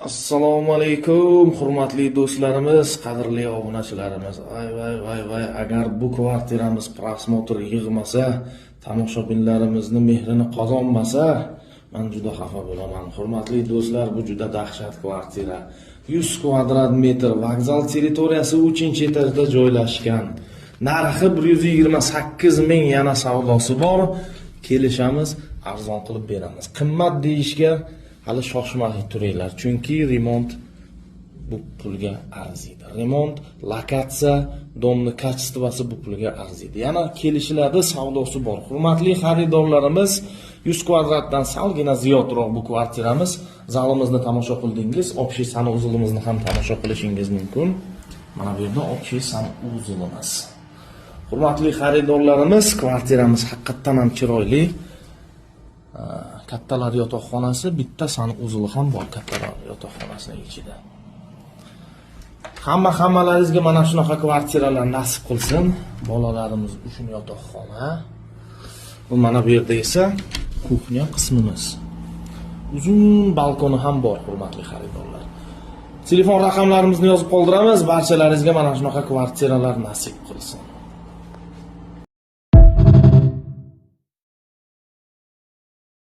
Assalomu alaykum, hurmatli do'stlarimiz, qadrli obunachilarimiz. Voy, voy, voy, voy, agar bu kvartiramiz просмотр yig'masa, tomoshabinlarimizni mehrini qozonmasa, man juda xafa bo'laman. Hurmatli do'stlar, bu juda dahshat kvartira. 100 kvadrat metr, vokzal territoriyasi, 3-etajda joylashgan. Narxi 128 ming, yana savdosi bor. Kelishamiz, arzon qilib beramiz. Qimmat deyishga hali shoshmay turinglar, chunki remont bu pulga arziydi. Remont, lokatsiya, дом ni качество si bu pulga arziydi. Yana kelishiladi, savdosi bor. Hurmatli xaridorlarimiz, 100 kvadratdan salgina ziyodroq bu kvartiramiz. Zalimizni tomosha qildingiz, общий санузел imizni ham tomosha qilishingiz mumkin. Mana bu yerda общий санузел imiz. Hurmatli xaridorlarimiz, kvartiramiz haqiqatdan ham chiroyli. Kattalar yotoqxonasi, bitta санузел i ham bor kattalar yotoqxonasining ichida. Hamma hammalaringizga mana shunaqa kvartiralar nasib qilsin. Bolalarimiz uchun yotoqxona. Bu mana bu yerda esa кухня qismimiz. Uzun balkoni ham bor, hurmatli xaridorlar. Telefon raqamlarimizni yozib qoldiramiz. Barchalaringizga mana shunaqa kvartiralar nasib qilsin.